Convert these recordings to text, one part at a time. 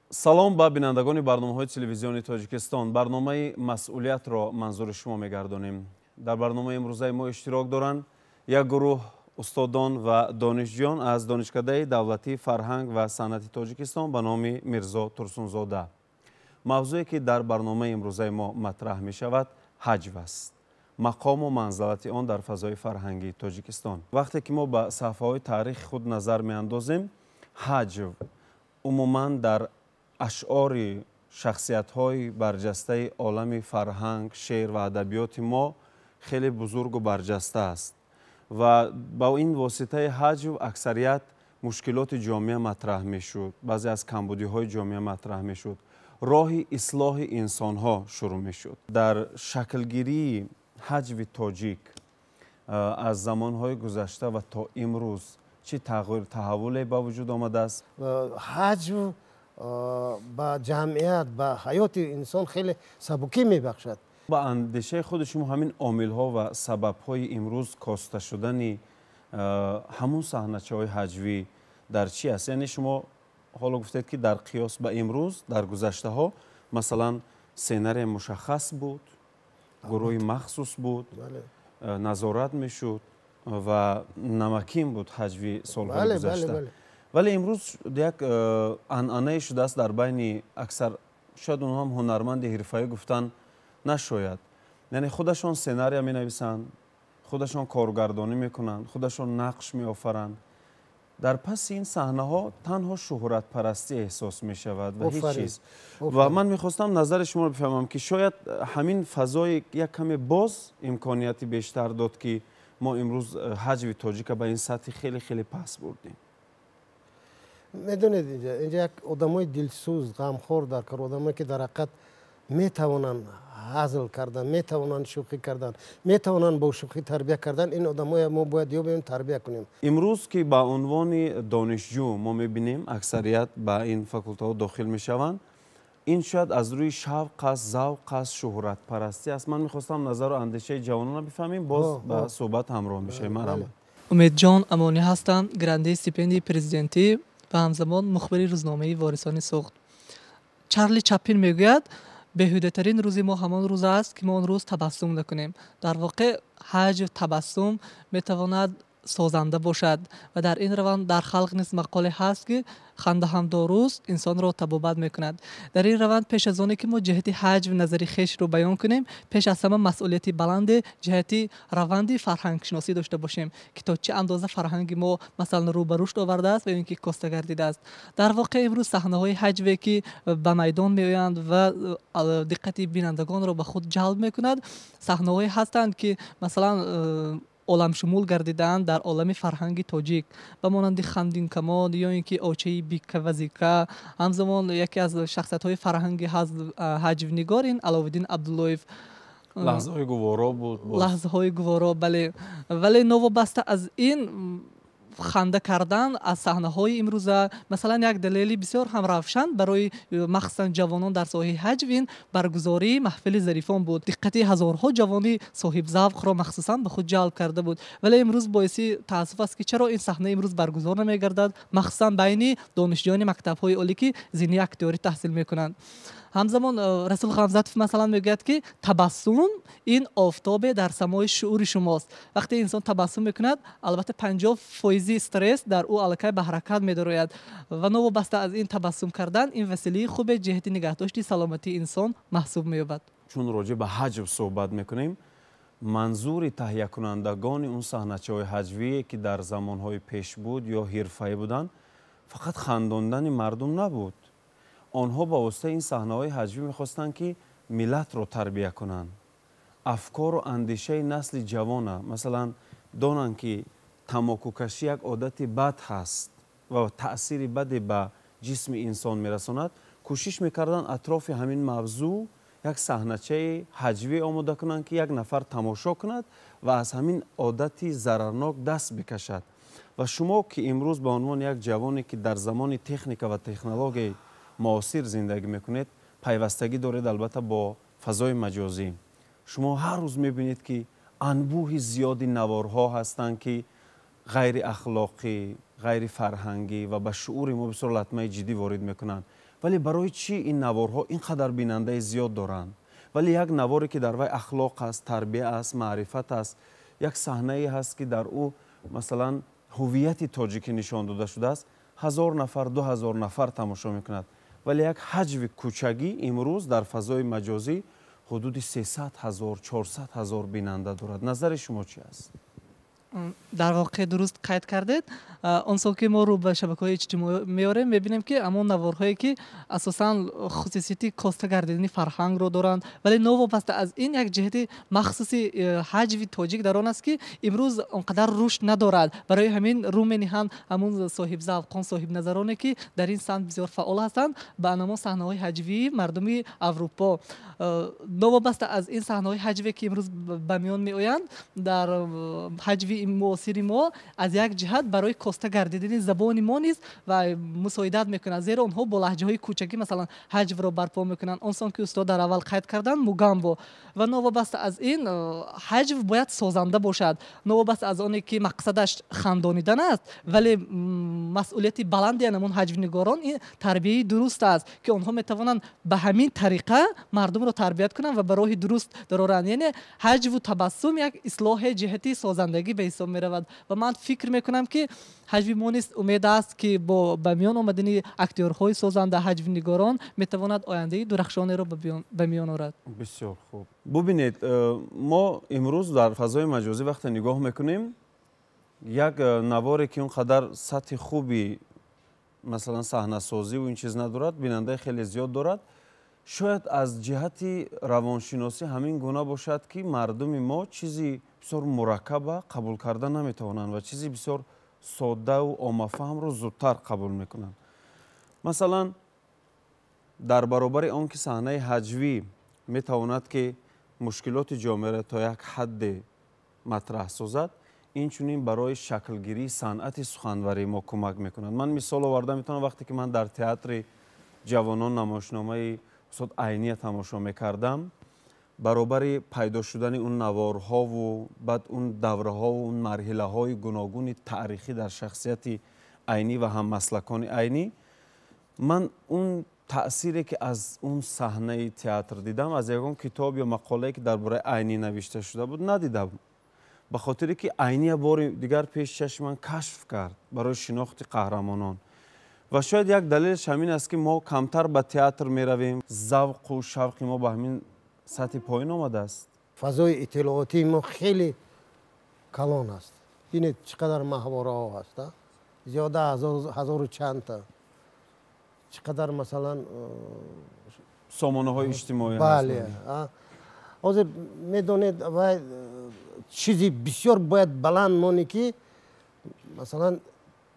Салом ба бинандагони барномаҳои телевизиони Тоҷикистон. Барномаи масъулиятро манзури шумо мегардонем. Дар барномаи имрӯзаи мо иштирок доранд як гурӯҳ устодон ва донишҷӯён аз Донишкадаи давлатии фарҳанг ва санъати Тоҷикистон ба номи Мирзо Турсунзода. Мавзӯе ки дар барномаи имрӯзаи мо матраҳ мешавад, ҳаҷв аст, мақому манзалати он дар фазои фарҳангии Тоҷикистон. Вақте ки мо ба саҳифаҳои таърихи худ назар меандозем, ҳаҷв умуман дар ашъори шахсиятҳои барҷастаи олами фарҳанг, шеър ва адабиёти мо хеле бузургу барҷаста аст ва ба ин воситаи ҳаҷв аксарият мушкилоти ҷомеа матраҳ мешуд, баъзе аз камбудиҳои ҷомеа матраҳ мешуд, роҳи ислоҳи инсонҳо шурӯъ мешуд. Дар шаклгирии ҳаҷви тоҷик аз замонҳои гузашта ва то имрӯз чӣ тағйир таҳаввуле ба вуҷуд омадааст? Ҳаҷв ба ҷамъият, ба ҳаёти инсон хеле сабукӣ мебахшад. Ба андешаи худи шумо, ҳамин омилҳо ва сабабҳои имрӯз коста шудани ҳамун саҳначаҳои ҳаҷвӣ дар чӣ аст? Яъне шумо ҳоло гуфтед, ки дар қиёс ба имрӯз, дар гузаштаҳо, масалан, сценария мушаххас буд, гурӯҳи махсус буд, назорат мешуд ва намакин буд ҳаҷви солҳои гузашта. Вале имрӯз як анъанае шудааст дар байни аксар, шояд онҳо ҳам ҳунарманди ҳирфаӣ гуфтан нашояд, яъне худашон сценария менависанд, худашон коргардонӣ мекунанд, худашон нақш меофаранд. Дар паси ин саҳнаҳо танҳо шӯҳратпарастӣ эҳсос мешавад ва ҳеҷ чиз. Ва ман мехостам назари шуморо бифаҳмам, ки шояд ҳамин фазои як каме боз имконияти бештар дод, ки мо имрӯз ҳаҷви тоҷика ба ин сатҳи хеле хеле паст бурдем. Медонед, инҷа як одамои дилсӯз, ғамхор дар кор, одамое ки дар ҳақиқат метавонанд ҳазл кардан, метавонанд шӯхӣ кардан, метавонанд бо шӯхӣ тарбия кардан. Ин одамоя мо бояд ёбем, тарбия кунем. Имрӯз ки ба унвони донишҷӯ мо мебинем, аксарият ба ин факултаҳо дохил мешаванд, ин шояд аз рӯи шавқ аст, завқ аст, шӯҳратпарастӣ аст. Ман мехостам назару андешаи ҷавононро бифаҳмем, боз ба суҳбат ҳамроҳ мешавем. Марҳамат. Умедҷон Амонӣ ҳастам, гирандаи стипендияи президентӣ ва ҳамзамон мухбири рӯзномаи Ворисони Суғд. Чарли Чаплин мегӯяд: «Беҳудатарин рӯзи мо ҳамон рӯз аст, ки мо он рӯз табассум накунем». Дар воқеъ, ҳаҷв, табассум метавонад созанда бошад ва дар ин раванд дар халқ низ мақоле ҳаст, ки ханда ҳам доруст, инсонро табобат мекунад. Дар ин раванд, пеш аз оне ки мо ҷиҳати ҳаҷв назари хешро баён кунем, пеш аз ҳама масъулияти баланде ҷиҳати раванди фарҳангшиносӣ дошта бошем, ки то чӣ андоза фарҳанги мо, масалан, рӯ ба рушд овардааст ва ё ин ки коста гардидааст. Дар воқеъ, имрӯз саҳнаҳои ҳаҷве, ки ба майдон меоянд ва диққати бинандагонро ба худ ҷалб мекунад, саҳнаҳое ҳастанд, ки, масалан, оламшумул гардидаанд дар олами фарҳанги тоҷик, ба монанди Хандинкамон ё ин ки Очаи Бикка ва Зикка. Ҳамзамон яке аз шахсиятҳои фарҳанги ҳаҷвнигор ин Аловиддин Абдуллоев. Лаҳзаҳои гуворо буд. Лаҳзаҳои гуворо, бале. Вале новобаста аз ин, ханда кардан аз саҳнаҳои имрӯза, масалан, як далели бисёр ҳам равшан барои махсусан ҷавонон дар соҳаи ҳаҷв ин баргузории маҳфили зарифон буд. Диққати ҳазорҳо ҷавони соҳибзавқро махсусан ба худ ҷалб карда буд. Вале имрӯз боиси таассуф аст, ки чаро ин саҳна имрӯз баргузор намегардад, махсусан байни донишҷӯёни мактабҳои олӣ, ки зинаи актёрӣ таҳсил мекунанд. Ҳамзамон Расул Ғамзатов, масалан, мегӯяд, ки табассум ин офтобе дар самои шуъури шумост. Вақте инсон табассум мекунад, албатта, 50 фоизи стресс дар ӯ аллакай ба ҳаракат медарояд. Ва новобаста аз ин, табассум кардан ин василаи хубе ҷиҳати нигаҳдошти саломатии инсон маҳсуб меёбад. Чун роҷеъ ба ҳаҷв суҳбат мекунем, манзури таҳиякунандагони он саҳначаҳои ҳаҷвие, ки дар замонҳои пеш буд ё ҳирфаӣ буданд, фақат хандондани мардум набуд. Онҳо ба воситаи ин саҳнаҳои ҳаҷвӣ мехостанд, ки миллатро тарбия кунанд, афкору андешаи насли ҷавона. Масалан, донанд, ки тамокукашӣ як одати бад ҳаст ва таъсири баде ба ҷисми инсон мерасонад. Кӯшиш мекарданд, атрофи ҳамин мавзӯъ як саҳначаи ҳаҷвӣ омода кунанд, ки як нафар тамошо кунад ва аз ҳамин одати зарарнок даст бикашад. Ва шумо, ки имрӯз ба унвони як ҷавоне, ки дар замони техника ва технологияи муосир зиндагӣ мекунед, пайвастагӣ доред, албатта, бо фазои маҷозӣ, шумо ҳар рӯз мебинед, ки анбӯҳи зиёди наворҳо ҳастанд, ки ғайриахлоқӣ, ғайрифарҳангӣ ва ба шуъури мо бисёр латмаи ҷиддӣ ворид мекунанд. Вале барои чӣ ин наворҳо ин қадар бинандаи зиёд доранд? Вале як наворе ки дар вай ахлоқ аст, тарбия аст, маърифат аст, як саҳнае ҳаст, ки дар ӯ масалан ҳуввияти тоҷикӣ нишон дода шудааст, 1000 нафар, 2000 нафар тамошо мекунад. Вале як ҳаҷви кӯчагӣ имрӯз дар фазои маҷозӣ ҳудуди 300 000, 400 000 бинанда дорад. Назари шумо чӣ аст? Дар воқеъ дуруст қайд кардед. Он сол ки мо рӯ ба шабакаҳои иҷтимоӣ меорем, мебинем, ки ҳамон наворҳое ки асосан хусусияти коста гардидани фарҳангро доранд, вале новобаста аз ин як ҷиҳати махсуси ҳаҷви тоҷик дар он аст, ки имрӯз он қадар рушд надорад. Барои ҳамин рӯ мениҳанд ҳамон соҳибзавқон, соҳибназароне, ки дар ин самт бисёр фаъол ҳастанд, ба ҳамон саҳнаҳои ҳаҷвии мардуми Аврупо. Новобаста аз ин саҳнаҳои ҳаҷве, ки имрӯз ба миён меоянд, дар ҳаҷви муосири мо аз як ҷиҳат барои коста гардидани забони мо низ ва мусоидат мекунад, зеро онҳо бо лаҳҷаҳои кӯчакӣ масалан ҳаҷвро барпо мекунанд. Он сон ки устод дар аввал қайд карданд, мугамбо. Ва новобаста аз ин ҳаҷв бояд созанда бошад. Новобаста аз оне ки мақсадаш хандонидан аст, вале масъулияти баланди ҳамон ҳаҷвнигорон ин тарбияи дуруст аст, ки онҳо метавонанд ба ҳамин тариқа мардумро тарбият кунанд ва ба роҳи дуруст дароранд. Яъне ҳаҷву табассум як ислоҳи ҷиҳати созандагӣ ба ҳисоб меравад. Ва ман фикр мекунам, ки ҳаҷви мо низ умед аст, ки бо ба миён омадани актёрҳои созанда, ҳаҷвнигорон метавонад ояндаи дурахшонеро ба миён орад. Бисёр хуб. Бубинед, мо имрӯз дар фазои маҷозӣ вақте нигоҳ мекунем, як наворе ки он қадар сатҳи хуби масалан саҳнасозиву ин чиз надорад, бинандаи хеле зиёд дорад. Шояд аз ҷиҳати равоншиносӣ ҳамин гуна бошад, ки мардуми мо чизи бисёр мураккаба қабул карда наметавонанд ва чизи бисёр соддаву оммафаҳмро зудтар қабул мекунанд. Масалан, дар баробари он ки саҳнаи ҳаҷвӣ метавонад, ки мушкилоти ҷомеаро то як ҳадде матраҳ созад, инчунин барои шаклгирии санъати суханварии мо кӯмак мекунад. Ман мисол оварда метавонам, вақте ки ман дар театри ҷавонон намоишномаи устод Айния тамошо мекардам, баробари пайдо шудани он наворҳову баъд он давраҳову он марҳилаҳои гуногуни таърихӣ дар шахсияти Айнӣ ва ҳаммаслакони Айнӣ, ман он таъсире ки аз он саҳнаи театр дидам, аз ягон китоб ё мақолае ки дар бораи Айнӣ навишта шуда буд, надидам. Ба хотире ки Айния бори дигар пеши чашми ман кашф кард барои шинохти қаҳрамонон. Ва шояд як далелаш ҳамин аст, ки мо камтар ба театр меравем, завқу шавқи мо ба ҳамин сатҳи поён омадааст. Фазои иттилоотии мо хеле калон аст. Бинед, чӣ қадар маҳвораҳо ҳаст, зиёда ҳазору чандта, чӣ қадар масалан сомонаҳои иҷтимоӣ. Бале, ҳозир медонед, вай чизи бисёр бояд баланд монӣ, ки масалан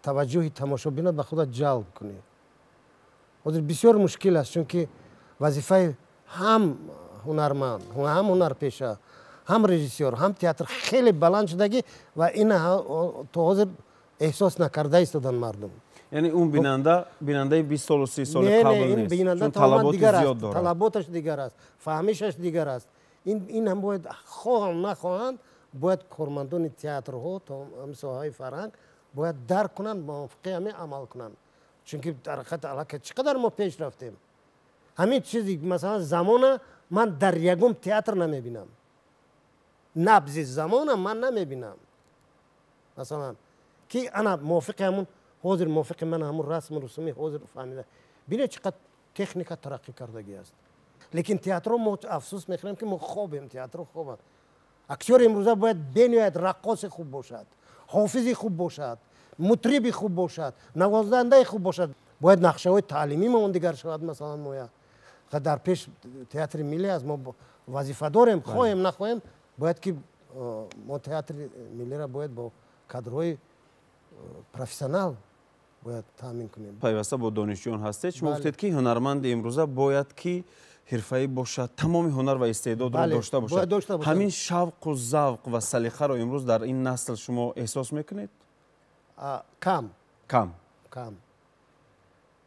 таваҷҷӯҳи тамошобинро ба худат ҷалб кунӣ. Ҳозир бисёр мушкил аст, чунки вазифаи ҳам ҳунарманд, ҳам ҳунарпеша, ҳам режиссёр, ҳам театр хеле баланд шудагӣ ва ина то ҳозир эҳсос накарда истоданд мардум. Яъне он бинанда, бинандаи 20 солу 30 соли қабл нест, чун талаботи зиёд дорад. Талаботаш дигар аст, фаҳмишаш дигар аст. Ин ҳам бояд хоҳанд нахоҳанд, бояд кормандони театрҳо то соҳаи фарҳанг бояд дарк кунанд, мувофиқи ҳамин амал кунанд. Чунки дар ҳақиқат аллакай чӣ қадар мо пеш рафтем. Ҳамин чизи масалан замона ман дар ягон театр намебинам. Набзи замона ман намебинам. Масалан, ки ана мувофиқи ҳамун ҳозир, мувофиқи ман ҳамун расму русуми ҳозир фаҳмида. Бинед, чӣ қадр техника тараққӣ кардагӣ аст. Лекин театрро мо афсӯс мехӯрем, ки мо хобем, театрро хобанд. Актёри имрӯза бояд бениҳоят раққоси хуб бошад, ҳофизи хуб бошад, мутриби хуб бошад, навозандаи хуб бошад. Бояд нақшаҳои таълимии мо он дигар шавад. Масалан, моя дар пеш театри миллӣ аст, мо вазифа дорем, хоҳем нахоҳем, бояд ки мо театри миллиро бояд бо кадрҳои профессионал бояд таъмин кунем. Пайваста бо донишҷӯён ҳастед. Шумо гуфтед, ки ҳунарманди имрӯза бояд ки ҳирфаӣ бошад, тамоми ҳунар ва истеъдодро дошта бошад. Ҳамин шавқу завқ ва салиқаро имрӯз дар ин насл шумо эҳсос мекунед? Кам. Кам. Кам.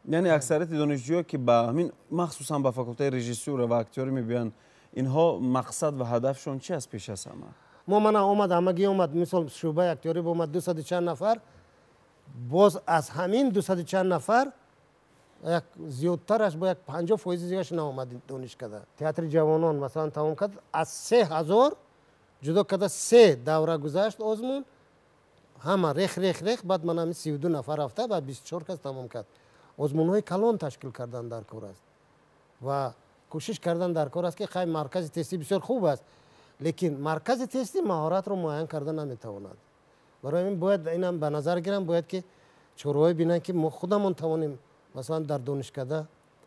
Яъне аксарияти донишҷӯё, ки ба ҳамин махсусан ба факултаи режиссура ва актёрӣ мебиёянд, инҳо мақсад ва ҳадафшон чи аст пеш аз ҳама? Мо мана омад, ҳамагӣ омад, мисол шӯъбаи актёрӣ омад 200 чанд нафар, боз аз ҳамин 200 чанд нафар Як зиёдтараш бо як 50% зиёдаш наомад донишкада. Театри ҷавонон масалан тамом кард, аз 3000 ҷудо карда 3 давра гузашт озмун, ҳама рех рех рех, баъд ман ҳамин 32 нафар рафта ва 24 кас тамом кард. Озмунҳои калон ташкил кардан дар кор аст ва кӯшиш кардан дар кор аст, ки хай маркази тестӣ бисёр хуб аст, лекин маркази тестӣ маҳоратро муайян карда наметавонад. Барои ҳамин бояд инам ба назар гирам, бояд ки чораҳое бинанд, ки мо худамон тавонем масалан дар донишкада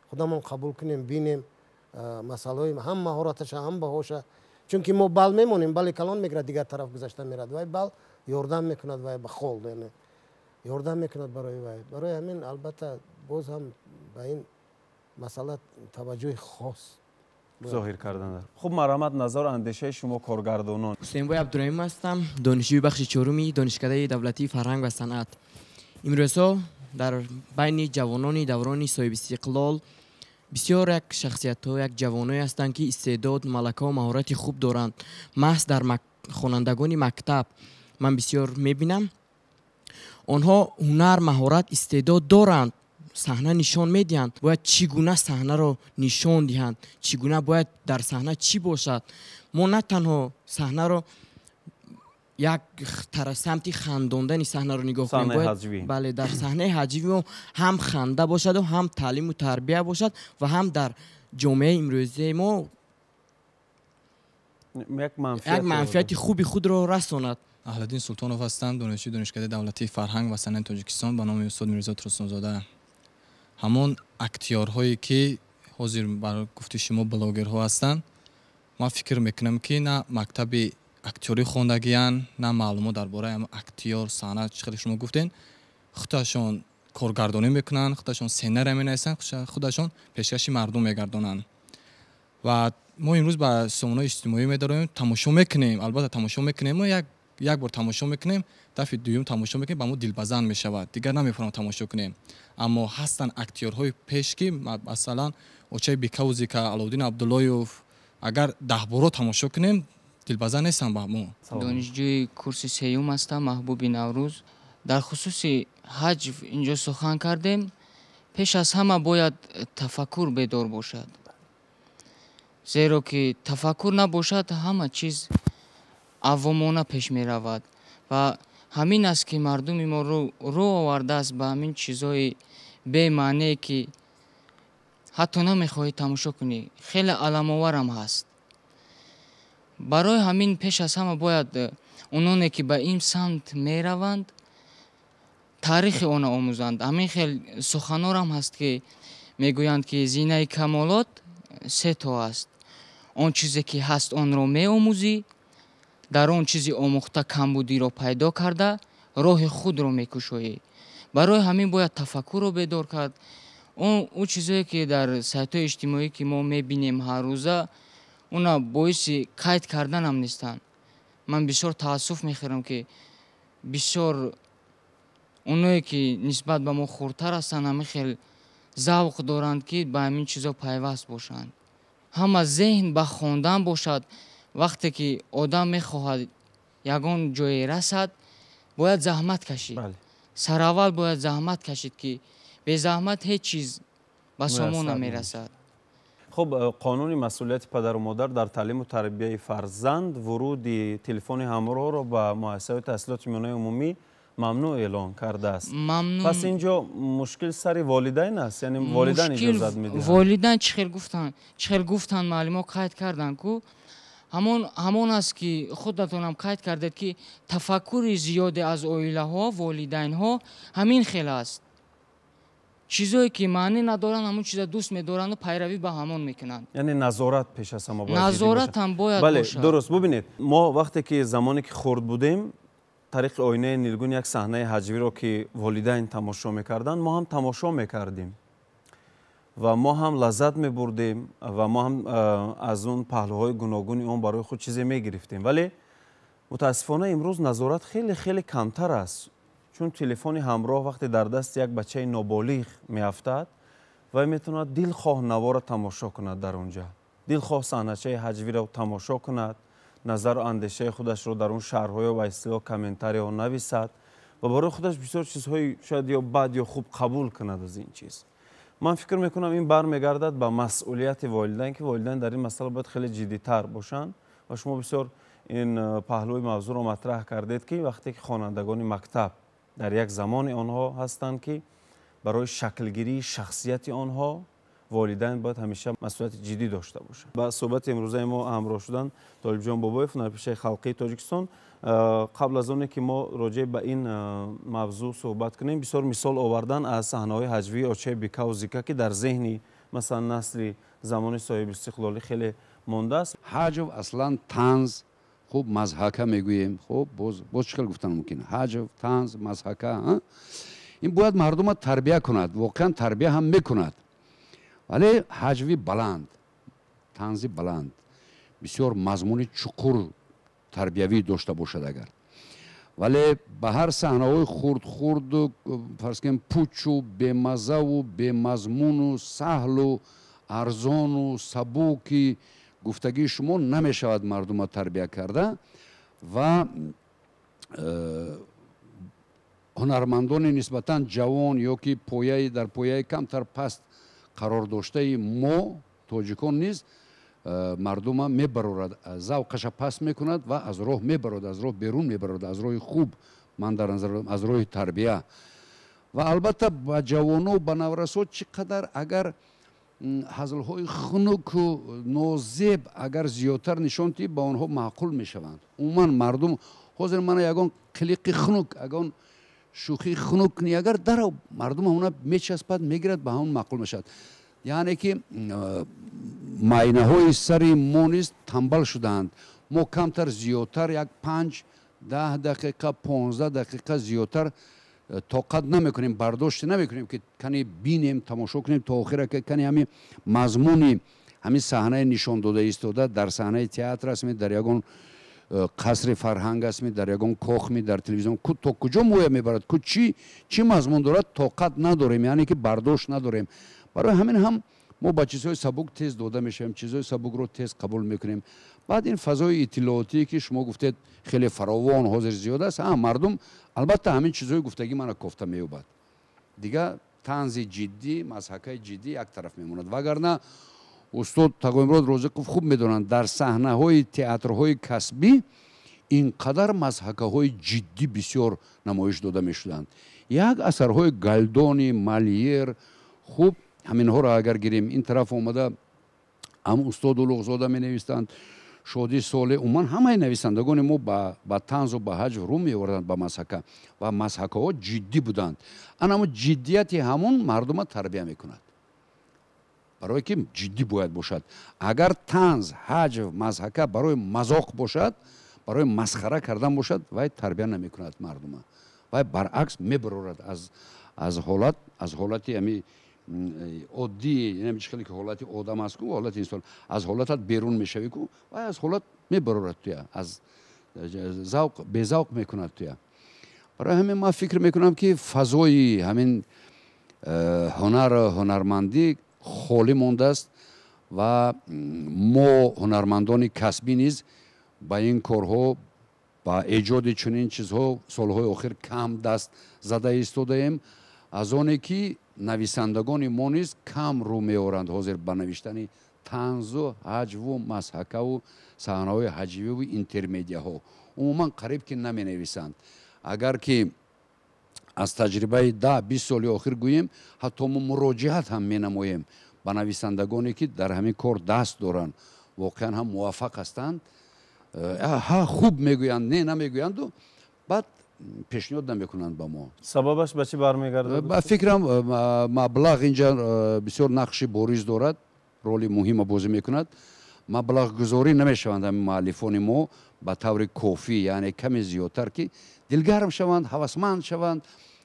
худамон қабул кунем, бинем масъалаҳои ҳам маҳораташа, ҳам баҳоша, чунки мо бал мемонем, бали калон мегирад, дигар тараф гузашта мерад, вай бал ёрдам мекунад, вай ба хол яъне ёрдам мекунад барои вай. Барои ҳамин албатта боз ҳам ба ин масъала таваҷҷӯҳи хос зоҳир кардан. Хуб, марҳамат, назару андешаи шумо коргардонон. Ҳусейнбой Абдураҳим ҳастам, донишҷӯи бахши чоруми Донишкадаи давлатии фарҳанг ва санъат. Имрӯзҳо дар байни ҷавонони даврони соҳибистиқлол бисёр як шахсиятҳо, як ҷавоное ҳастанд, ки истеъдод, малакаву маҳорати хуб доранд. Маҳз дар хонандагони мактаб ман бисёр мебинам, онҳо ҳунар, маҳорат, истеъдод доранд, саҳна нишон медиҳанд. Бояд чӣ гуна саҳнаро нишон диҳанд, чӣ гуна бояд дар саҳна чӣ бошад. Мо на танҳо саҳнаро як самти хандондани саҳнаро нигоҳ кунем, бояд бале, дар саҳнаи ҳаҷвӣ мо ҳам ханда бошаду ҳам таълиму тарбия бошад ва ҳам дар ҷомеаи имрӯзаи мо як манфиати хуби худро расонад. Аҳлиддин Султонов ҳастам, донишҷӯи Донишкадаи давлатии фарҳанг ва санъати Тоҷикистон ба номи устод Мирзо Турсунзода. Ҳамон актёрҳое ки ҳозир бар гуфти шумо блогерҳо ҳастанд, ман фикр мекунам, ки на мактаби актёрӣ хондагиянд, на маълумот дар бораи актёр, санъат, чӣ хеле шумо гуфтен, худашон коргардонӣ мекунанд, худашон сценария менависанд, худашон пешкаши мардум мегардонанд. Ва мо имрӯз ба сомонаҳои иҷтимоӣ медароем, тамошо мекунем, албатта тамошо мекунем, мо як бор тамошо мекунем, дафъи дуюм тамошо мекунем, ба мо дилбазан мешавад, дигар намефаҳмам тамошо кунем. Аммо ҳастанд актёрҳои пеш, ки масалан очаи Бекаузика, Аловуддин Абдуллоев, агар 10 боро тамошо кунем, дилбазан нестанд ба мо. Донишҷӯи курси сеюм ҳастам, Маҳбуби Наврӯз. Дар хусуси ҳаҷв инҷо сухан кардем. Пеш аз ҳама бояд тафаккур бедор бошад, зеро ки тафаккур набошад, ҳама чиз авомона пеш меравад ва ҳамин аст, ки мардуми мо рӯ овардааст ба ҳамин чизҳои бемаънее, ки ҳатто намехоҳӣ тамошо кунӣ, хеле аламоварам ҳаст. Барои ҳамин пеш аз ҳама бояд ононе, ки ба ин самт мераванд, таърихи онро омӯзанд. Ҳамин хел суханорам ҳаст, ки мегӯянд, ки зинаи камолот се то аст: он чизе ки ҳаст, онро меомӯзӣ, дар он чизи омӯхта камбудиро пайдо карда, роҳи худро мекушоӣ. Барои ҳамин бояд тафаккурро бедор кард. Ӯ чизое, ки дар сайтҳои иҷтимоӣ, ки мо мебинем ҳаррӯза, уна боиси қайд карданам нестанд. Ман бисёр таассуф мехӯрам, ки бисёр оное, ки нисбат ба мо хурдтар ҳастанд, ҳамин хел завқ доранд, ки ба ҳамин чизо пайваст бошанд. Ҳама зеҳн ба хондан бошад. Вақте ки одам мехоҳад ягон ҷое расад, бояд заҳмат кашид. Сараввал бояд заҳмат кашид, ки безаҳмат ҳеҷ чиз ба сомон намерасад. Хуб, қонуни масъулияти падару модар дар таълиму тарбияи фарзанд вуруди телефони ҳамроҳро ба муассисаҳои таҳсилоти миёнаи умумӣ мамнӯъ эълон кардааст. Пас инҷо мушкил сари волидайн аст, яъне волидайн иҷозат медиҳанд. Волидайн чӣ хел гуфтанд, муаллимо қайд карданд ку, ҳамон аст, ки худатонам қайд кардед, ки тафаккури зиёде аз оилаҳо, волидайнҳо ҳамин хел аст. Чизое, ки маънӣ надоранд, ҳамон чиза дӯст медоранду пайравӣ ба ҳамон мекунанд. Яъне назорат пеш аз ҳама. Назоратам бояд. Бале, дуруст. Бубинед, мо вақте ки замоне ки хурд будем, тариқи оинаи нилгун як саҳнаи ҳаҷвиро, ки волидайн тамошо мекарданд, мо ҳам тамошо мекардем ва мо ҳам лаззат мебурдем ва мо ҳам аз он паҳлӯҳои гуногуни он барои худ чизе мегирифтем. Вале мутаассифона имрӯз назорат хеле хеле камтар аст, чун телефони ҳамроҳ вақте дар дасти як бачаи ноболиғ меафтад, вай метавонад дилхоҳ навора тамошо кунад, дар он ҷа дилхоҳ саҳначаи ҳаҷвиро тамошо кунад, назару андешаи худашро дар он шарҳҳоё ва истилоҳ комментарияҳо нависад ва барои худаш бисёр чизҳои шояд ё бад, ё хуб қабул кунад аз ин чиз. Ман фикр мекунам, ин бармегардад ба масъулияти волидайн, ки волидайн дар ин масъала бояд хеле ҷиддитар бошанд. Ва шумо бисёр ин паҳлӯи мавзӯъро матраҳ кардед, ки вақте ки хонандагони мактаб дар як замони онҳо ҳастанд, ки барои шаклгирии шахсияти онҳо волидайн бояд ҳамеша масъулияти ҷиддӣ дошта бошанд. Ба суҳбати имрӯзаи мо ҳамроҳ шуданд Толибҷон Бобоев, ҳунарпешаи халқии Тоҷикистон. Қабл аз оне ки мо роҷеъ ба ин мавзӯъ суҳбат кунем, бисёр мисол овардан аз саҳнаҳои ҳаҷвии Очаи Бикаву Зика, ки дар зеҳни, масалан, насли замони соҳибистиқлолӣ хеле мондааст. Ҳаҷв аслан танз, хуб, мазҳака мегӯем. Хуб, боз чӣ хел гуфтан мумкин? Ҳаҷв, танз, мазҳака, ин бояд мардума тарбия кунад, воқеан тарбия ҳам мекунад, вале ҳаҷви баланд, танзи баланд, бисёр мазмуни чуқур тарбиявӣ дошта бошад агар. Вале ба ҳар саҳнаҳои хурд-хурду, фарз кунем, пучу бемазаву бемазмуну саҳлу арзону сабуки гуфтагии шумо намешавад мардума тарбия карда. Ва ҳунармандони нисбатан ҷавон ё ки пояи дар пояи камтар паст қарор доштаи мо тоҷикон низ мардума мебарорад, завқаша паст мекунад ва аз роҳ мебарорад, аз роҳ берун мебарорад, аз роҳи хуб, ман дар назар дорам аз роҳи тарбия. Ва албатта ба ҷавоно, ба наврасо чӣ қадар агар ҳазлҳои хунуку нозеб агар зиёдтар нишон диҳӣ, ба онҳо маъқул мешаванд. Умуман мардум ҳозир мана ягон қилиқи хунук, ягон шӯхии хунук кунӣ агар, дарав мардум ҳамона мечаспад, мегирад, ба ҳамон маъқул мешавад. Яъне ки майнаҳои сари мо низ тамбал шудаанд. Мо камтар зиёдтар як 5-10 дақиқа, 15 дақиқа зиёдтар тоқат намекунем, бардошт намекунем, ки кани бинем, тамошо кунем то охира, ки кани ҳамин мазмуни ҳамин саҳнаи нишон дода истода дар саҳнаи театр астми, дар ягон қасри фарҳанг астми, дар ягон кохми, дар телевизион, то куҷо моя мебарад, ку чӣ мазмун дорад, тоқат надорем, яъне ки бардошт надорем. Барои ҳамин ҳам мо ба чизҳои сабук тез дода мешавем, чизҳои сабукро тез қабул мекунем. Баъд ин фазои иттилоотие, ки шумо гуфтед, хеле фаровон ҳозир зиёд аст, мардум албатта ҳамин чизҳои гуфтагӣ мана кофта меёбад. Дигар танзи ҷиддӣ, мазҳакаи ҷиддӣ як тараф мемонад. Вагарна устод Тағоимурод Розиқов хуб медонанд, дар саҳнаҳои театрҳои касбӣ ин қадар мазҳакаҳои ҷиддӣ бисёр намоиш дода мешуданд. Як асарҳои Галдони, Малиер, хуб, ҳаминҳоро агар гирем, ин тараф омада ҳам устод Улуғзода менавистанд, Шодӣ Солеҳ, умуман ҳамаи нависандагони мо ба танзу ба ҳаҷв рӯ меоварданд, ба мазҳака, ва мазҳакаҳо ҷиддӣ буданд. Ана ҳамун ҷиддияти ҳамун мардума тарбия мекунад, барое ки ҷиддӣ бояд бошад. Агар танз, ҳаҷв, мазҳака барои мазоқ бошад, барои масхара кардан бошад, вай тарбия намекунад мардума, вай баръакс мебарорад аз ҳолат, аз ҳолати ҳами оддӣ, чӣ хеле ки ҳолати одам аст ку, ҳолати инсон, аз ҳолатат берун мешавӣ ку, вай аз ҳолат мебарорад туя, аз завқ безавқ мекунад туя. Барои ҳамин ман фикр мекунам, ки фазои ҳамин ҳунар, ҳунармандӣ холӣ мондааст ва мо ҳунармандони касбӣ низ ба ин корҳо, ба эҷоди чунин чизҳо солҳои охир кам даст зада истодаем, аз оне ки нависандагони мо низ кам рӯ меоранд ҳозир ба навиштани танзу, ҳаҷву, мазҳакаву саҳнаҳои ҳаҷвиву интермедияҳо. Умуман қариб ки наменависанд. Агар ки аз таҷрибаи 10-20 соли охир гӯем, ҳатто мо муроҷиат ҳам менамоем ба нависандагоне, ки дар ҳамин кор даст доранд, воқеан ҳам муваффақ ҳастанд. Ҳа, хуб мегӯянд, не намегӯянду, баъд пешниҳод намекунанд ба мо. Сабабаш ба чӣ бармегардад? Ба фикрам, маблағ инҷа бисёр нақши бориз дорад, роли муҳима бозӣ мекунад. Маблағгузорӣ намешаванд ҳамин муаллифони мо ба таври кофӣ, яъне каме зиёдтар, ки дилгарм шаванд, ҳавасманд шаванд.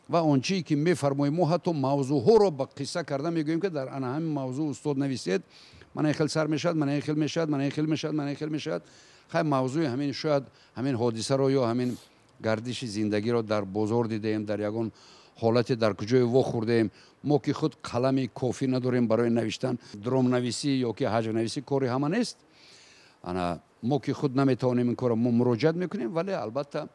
Ва он чие ки мефармоем мо, ҳатто мавзӯъҳоро ба қисса карда мегӯем, ки дар ана ҳамин мавзӯъ устод нависед, мана ин хел сар мешавад, мана ин хел мешавад, мана ин хел мешавад, мана ин хел мешавад. Хай, мавзӯи ҳамин шояд ҳамин ҳодисаро ё ҳамин гардиши зиндагиро дар бозор дидаем, дар ягон ҳолате дар куҷое вохӯрдаем. Мо ки худ қалами кофӣ надорем барои навиштан, дромнависӣ ё ки ҳаҷвнависӣ кори ҳама нест. Ана мо ки худ наметавонем ин корро, мо муроҷиат мекунем, вале албатта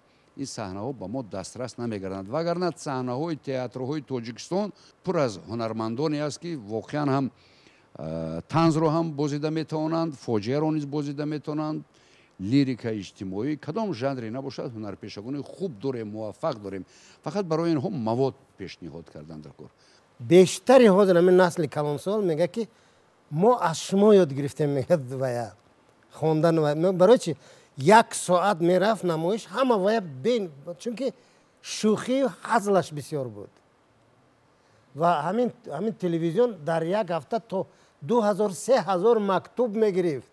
Ин саҳнаҳо ба мо дастрас намегарданд, вагарна саҳнаҳои театрҳои Тоҷикистон пур аз ҳунармандоне аст, ки воқеан ҳам танзро ҳам бозида метавонанд, фоҷиаро низ бозида метавонанд, лирика иҷтимоӣ, кадом жанре набошад, ҳунарпешагони хуб дорем, муваффақ дорем. Фақат барои инҳо мавод пешниҳод кардан дар кор. Бештари ҳозир ҳамин насли калонсол мегӯяд, ки мо аз шумо ёд гирифтем, мегӯяд, вая хондан. Барои чи як соат мерафт намоиш, ҳама вая бен, чунки шӯхию ҳазлаш бисёр буд. Ва ҳамин телевизион дар як ҳафта то 2000, 3000 мактуб мегирифт.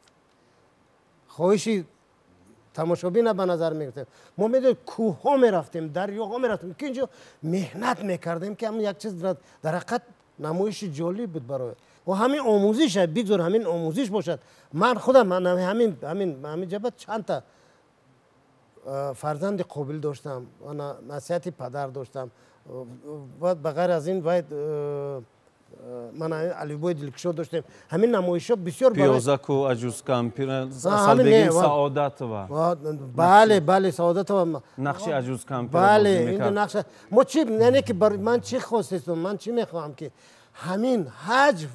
Хоҳиши тамошобина ба назар мегирифтем. Мо медонем, кӯҳҳо мерафтем, дарёҳо мерафтем, ки инҷо меҳнат мекардем, ки ҳамин як чиз дар ҳақиқат намоиши ҷолиб буд барои ва ҳамин омӯзиша бигзор, ҳамин омӯзиш бошад. Ман худам ҳамин ҷабат чандта фарзанди қобил доштам, насиҳати падар доштам. Ба ғайр аз ин вай ман алифбои дилкушо доштем. Ҳамин намоишҳо бисёр Пиёзаку аҷузкампир, Асалбегим Саодатова. Бале, бале, Саодатова. Нақши аҷузкампир. Бале, ин нақша. Мо чи, яъне ки ман чӣ хостестам, ман чӣ мехоҳам, ки ҳамин ҳаҷв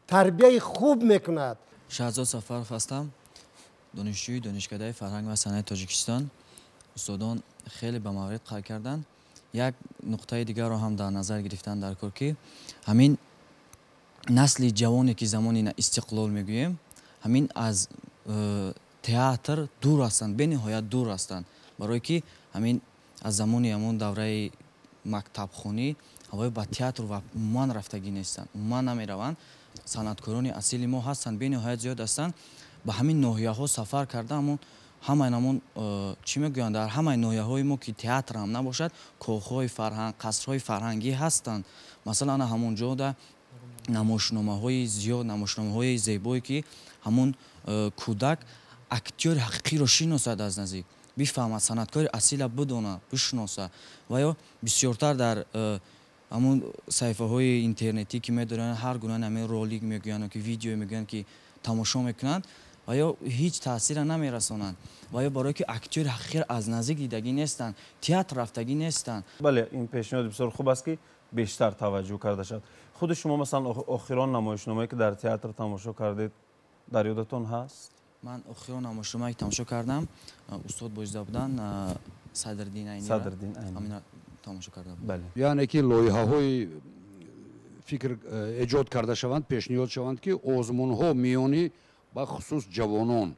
тарбияи хуб мекунад. Шаҳзод Сафаров ҳастам, донишҷӯи Донишкадаи фарҳанг ва санъати Тоҷикистон. Устодон хеле ба маврид қайд карданд. Як нуқтаи дигарро ҳам дар назар гирифтан дар кор, ки ҳамин насли ҷавоне, ки замони истиқлол мегӯем, ҳамин аз театр дур ҳастанд, бениҳоят дур ҳастанд, барое ки ҳамин аз замони ҳамон давраи мактабхонӣ ҳавои ба театр ва умуман рафтагӣ нестанд, умуман намераванд. Санъаткорони асили мо ҳастанд, бениҳоят зиёд ҳастанд. Ба ҳамин ноҳияҳо сафар карда, ҳамон ҳамаи намон чӣ мегӯянд, дар ҳамаи ноҳияҳои мо, ки театр ҳам набошад, коҳҳои фарҳанг, қасрҳои фарҳангӣ ҳастанд. Масалан, ана ҳамон ҷода намоишномаҳои зиёд, намоишномаҳои зебое, ки ҳамон кӯдак актёри ҳақиқиро шиносад, аз наздик бифаҳмад, санъаткори асила бидонад, бишиносад. Ва ё бисёртар дар ҳамон саҳифаҳои интернетӣ, ки медоранд, ҳар гуна ҳамин ролик мегӯянд, ки видео мегӯянд, ки тамошо мекунанд, ва ё ҳеҷ таъсира намерасонанд, ва ё барое ки актёри ҳақиқиро аз наздик дидагӣ нестанд, театр рафтагӣ нестанд. Бале, ин пешниҳоди бисёр хуб аст, ки бештар таваҷҷӯҳ карда шавад. Худи шумо, масалан, охирон намоишномае, ки дар театр тамошо кардед, дар ёдатон ҳаст? Ман охирон намоишномае, ки тамошо кардам, устод бозида буданд, Садриддин Айни. Садриддин Айни тамошо карда будам. Яъне ки лоиҳаҳои фикр эҷод карда шаванд, пешниҳод шаванд, ки озмунҳо миёни бахусус ҷавонон,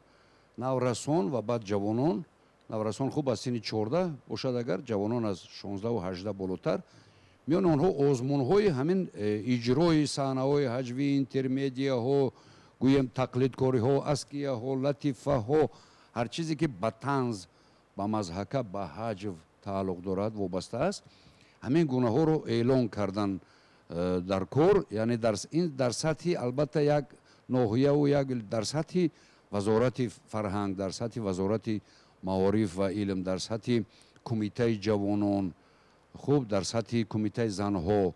наврасон ва баъд ҷавонон. Наврасон хуб аз синни 14 бошад, агар ҷавонон аз 16-18 болотар, миёни онҳо озмунҳои ҳамин иҷрои саҳнаҳои ҳаҷвӣ, интермедияҳо, гӯем, тақлидкориҳо, аскияҳо, латифаҳо, ҳар чизе ки ба танз, ба мазҳака, ба ҳаҷв тааллуқ дорад, вобаста аст, ҳамин гунаҳоро эълон кардан дар кор. Яъне ин дар сатҳи албатта як ноҳияву як дар сатҳи вазорати фарҳанг, дар сатҳи вазорати маориф ва илм, дар сатҳи кумитаи ҷавонон, хуб, дар сатҳи кумитаи занҳо,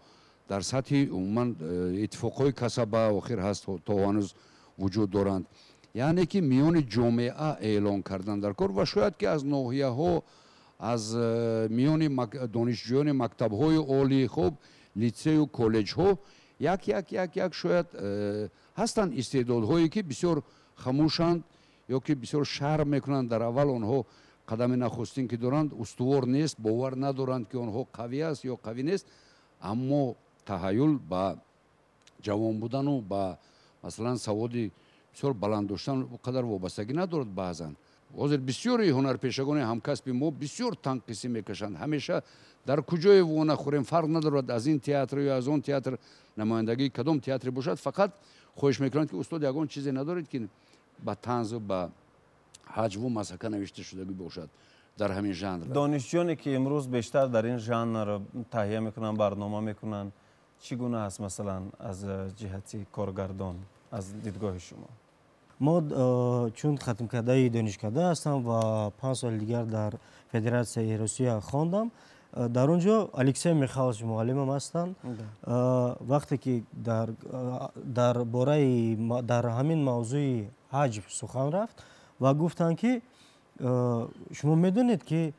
дар сатҳи умуман иттифоқҳои касаба охир ҳаст, то ҳанӯз вуҷуд доранд. Яъне ки миёни ҷомеа эълон кардан дар кор ва шояд ки аз ноҳияҳо, аз миёни донишҷӯёни мактабҳои олӣ, хуб, литсею коллеҷҳо як як як як шояд ҳастанд истеъдодҳое, ки бисёр хамӯшанд ё ки бисёр шарм мекунанд. Дар аввал онҳо қадами нахустин ки доранд, устувор нест, бовар надоранд, ки онҳо қавӣ аст ё қавӣ нест. Аммо таҳаюл ба ҷавон будану ба, масалан, саводи бисёр баланд доштан он қадар вобастагӣ надорад. Баъзан ҳозир бисёри ҳунарпешагони ҳамкасби мо бисёр танқисӣ мекашанд. Ҳамеша дар куҷое во нахӯрем, фарқ надорад, аз ин театр ё аз он театр, намояндагии кадом театре бошад, фақат хоҳиш мекунанд, ки устод, ягон чизе надоред, ки ба танзу ба ҳаҷву мазҳака навишта шудагӣ бошад дар ҳамин жанр? Донишҷӯёне, ки имрӯз бештар дар ин жанр таҳия мекунанд, барнома мекунанд, чӣ гуна аст, масалан, аз ҷиҳати коргардон, аз дидгоҳи шумо? Мо чун хатмкардаи донишкада ҳастам ва 5 соли дигар дар Федератсияи Русия хондам, дар он ҷо Алексей Михайлович муаллимам ҳастанд. Вақте ки дар бораи дар ҳамин мавзӯи ҳаҷв сухан рафт ва гуфтанд, ки шумо медонед, ки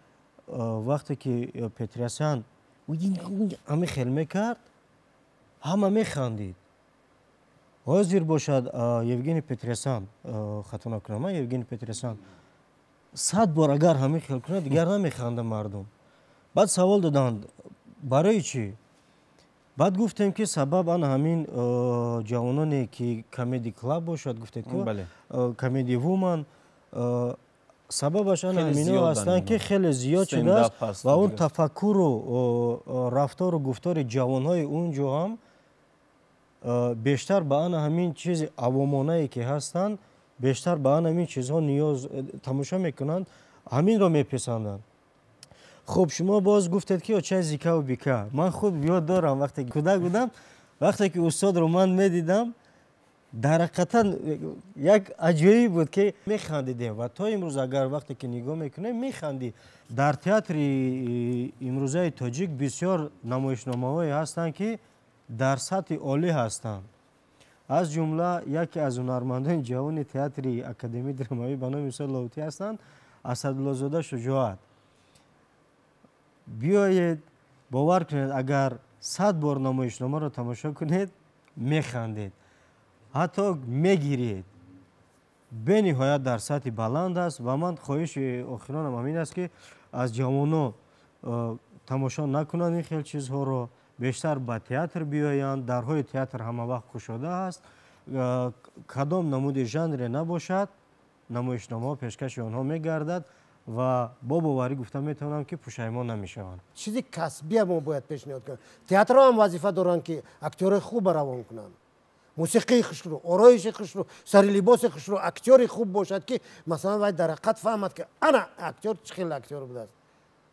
Вақте ки Петросян ҳамин хел мекард, ҳама механдид. Ҳозир бошад, Евгений Петросян, хато накунам, Евгений Петросян 100 бор агар ҳамин хел кунад, дигар намеханда мардум. Баъд савол доданд, барои чӣ? Баъд гуфтем, ки сабаб ана ҳамин ҷавононе, ки Комеди Клаб бошад, гуфтед, Комеди Вуман, сабабаш ана ҳамино ҳастанд, ки хеле зиёд шудааст ва он тафаккуру рафтору гуфтори ҷавонҳои он ҷо ҳам бештар ба ана ҳамин чизи авомонае, ки ҳастанд, бештар ба ана ҳамин чизҳо ниёз тамошо мекунанд, ҳаминро меписанданд. Хуб, шумо боз гуфтед, ки очаи Зикаву Бика. Ман худ ёд дорам, вақте кӯдак будам, вақте ки устодро ман медидам, дар ҳақиқатан як аҷоиб буд, ки механдидем, ва то имрӯз агар вақте ки нигоҳ мекунем, механдӣ. Дар театри имрӯзаи тоҷик бисёр намоишномаҳое ҳастанд, ки дар сатҳи олӣ ҳастанд. Аз ҷумла яке аз ҳунармандони ҷавони театри академии драмавӣ ба номи устод Лоҳутӣ ҳастанд, Асадуллозода Шуҷоат. Биёед, бовар кунед, агар 100 бор намоишномаро тамошо кунед, механдед, ҳатто мегиред. Бениҳоят дар сатҳи баланд аст. Ва ман хоҳиши охиронам ҳамин аст, ки аз ҷавоно тамошо накунанд ин хел чизҳоро, бештар ба театр биёянд. Дарҳои театр ҳама вақт кушода аст. Кадом намуди жанре набошад, намоишномаҳо пешкаши онҳо мегардад ва бо боварӣ гуфта метавонам, ки пушаймон намешаванд. Чизи касбия мо бояд пешниҳод кунем. Театрҳо ҳам вазифа доранд, ки актёрои хуба равон кунанд, мусиқии хушрӯ, ороиши хушрӯ, сари либоси хушрӯ, актёри хуб бошад, ки масалан вай дар ҳақиқат фаҳмад, ки ана актёр чӣ хел актёр будааст.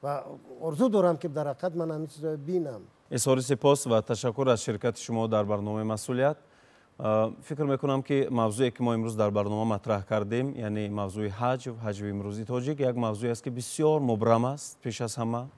Ва орзу дорам, ки дар ҳақиқат ман ҳамин чизҳоро бинам. Изҳори сипос ва ташаккур аз ширкати шумо дар барномаи «Масъулият». Фикр мекунам, ки мавзӯе, ки мо имрӯз дар барнома матраҳ кардем, яъне мавзӯи ҳаҷв, ҳаҷви имрӯзи тоҷик, як мавзӯе аст, ки бисёр мубрам аст. Пеш аз ҳама,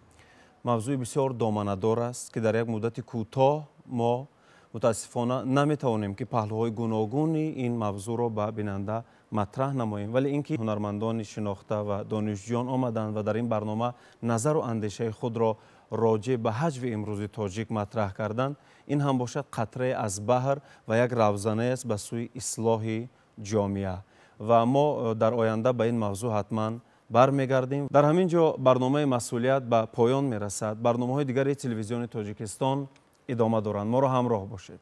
мавзӯи бисёр доманадор аст, ки дар як муддати кӯтоҳ мо мутаассифона наметавонем, ки паҳлӯҳои гуногуни ин мавзӯъро ба бинанда матраҳ намоем. Вале ин ки ҳунармандони шинохта ва донишҷӯён омаданд ва дар ин барнома назару андешаи худро роҷеъ ба ҳаҷви имрӯзи тоҷик матраҳ карданд, ин ҳам бошад қатрае аз баҳр ва як равзанае аст ба сӯи ислоҳи ҷомеа. Ва мо дар оянда ба ин мавзӯъ ҳатман бармегардем. Дар ҳамин ҷо барномаи «Масъулият» ба поён мерасад. Барномаҳои дигари Телевизиони Тоҷикистон идома доранд. Моро ҳамроҳ бошед.